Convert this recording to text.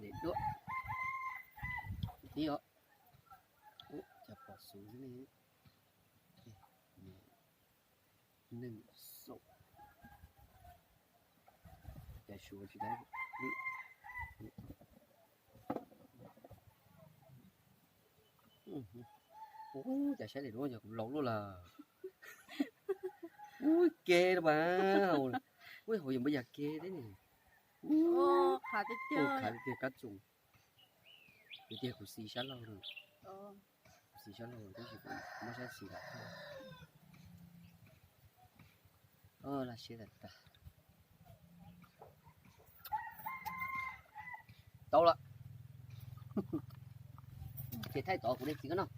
Daim duab tib os. Ub, cas pom xuv xwb ne. Neeg xaum, cas suav tsis dai li. Ub, cas saib daim duab yog kuv laus luaj lawm. Ub, ke los mas. Ub, hauv yog npaj yas ke thiab ne. Ub, khav tiag kab tsoom. Tiag tiag kuv xis sab laug no. Kuv xis sab laug tab sis kuv muab sab xis lam. Laj siab tag tag. Tau lawm. Ces thaij tod kuv de txiv koj noj.